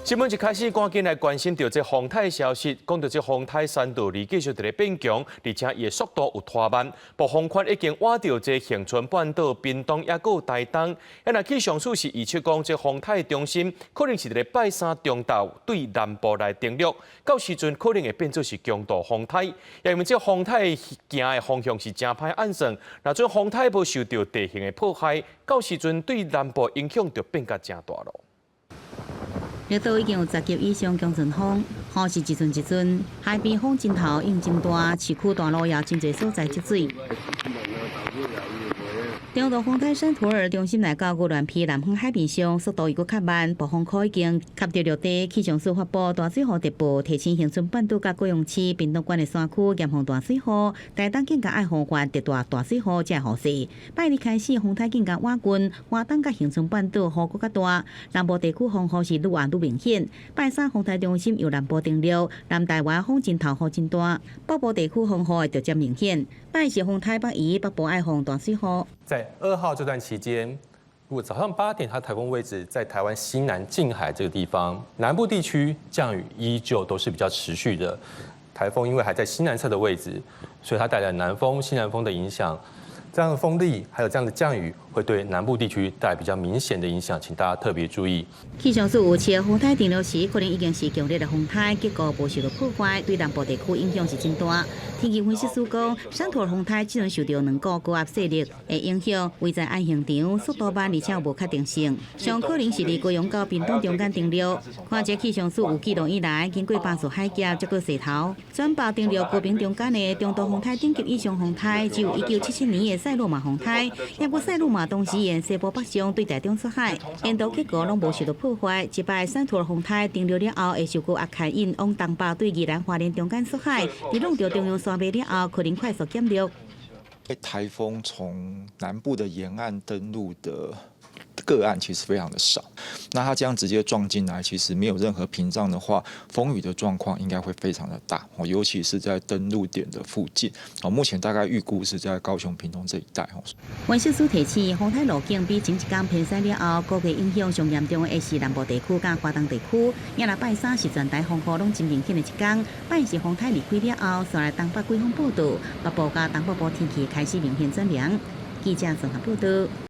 新聞一開始，趕緊來關心著這風颱消息。講著這風颱山杜里繼續佇咧變強，而且伊的速度有拖慢。暴風圈已經倚著這恆春半島、屏東抑閣有台東。啊，氣象署是預測講，這風颱中心可能是佇咧拜三中晝對南部來登陸，到時陣可能會變做是強度風颱。因為這風颱行的方向是誠歹按算，若準風颱無受著地形的破壞，到時陣對南部影響就變甲誠大囉。綠島已經有十級以上強陣風，雨是一陣一陣，海邊風陣頭湧真大，市區大路也真濟所在積水。中度風颱山圖爾中心來到宜蘭區南方海邊上，速度又閣較慢，暴風圈已經吸著陸地。氣象署發布大水雨特報，提醒恆春半島佮高雄市、屏東縣的山區嚴防大水雨。台東更加愛防範特大大水雨這雨勢。拜二開始，風颱更加倚近，花東佮恆春半島雨閣較大，南部地區風雨是愈來愈明顯。拜三風颱中心由南部登陸，南台灣風陣頭雨真大，北部地區風雨會逐漸明顯。拜四風颱北移，北部愛防大水雨。在2號這段期間，如果早上8點，它颱風位置在台灣西南近海這個地方，南部地區降雨依舊都是比較持續的。颱風因為還在西南側的位置，所以它帶來南風、西南風的影響，這樣的風力還有這樣的降雨，會對南部地區帶來比較明顯的影響，請大家特別注意。氣象署預測，風颱登陸時可能已經是強烈的風颱，結構無受到破壞，對南部地區影響是真大。天氣分析師講，山圖爾風颱只能受著兩股高壓勢力的影響，位在按現場，速度慢，而且無確定性，上可能是佇高雄到屏東中間登陸。看這氣象署有記錄以來，經過巴士海峽這個勢頭，轉北登陸高屏中間的中度風颱等級以上風颱，只有1977年的賽洛瑪風颱，抑閣賽洛瑪當時沿西部北上對台中出海，沿途結構攏無受到破壞。這擺山圖爾風颱登陸了後，會受高壓牽引往東北對宜蘭花蓮中間出海，佇挵著中央山脈了後，可能快速減弱。颱風從南部的沿岸登陸的個案其實非常的少，那它這樣直接撞進來，其實沒有任何屏障的話，風雨的狀況應該會非常的大，尤其是在登陸點的附近。目前大概預估是在高雄、屏東這一帶。分析師提醒，風颱路徑比前一工偏西了後，估計影響上嚴重的是南部地區佮花東地區。也若拜三是全台風雨攏真明顯的一工，拜四風颱離開了後，煞來東北季風報到，北部佮東北部天氣開始明顯轉涼。記者綜合報道。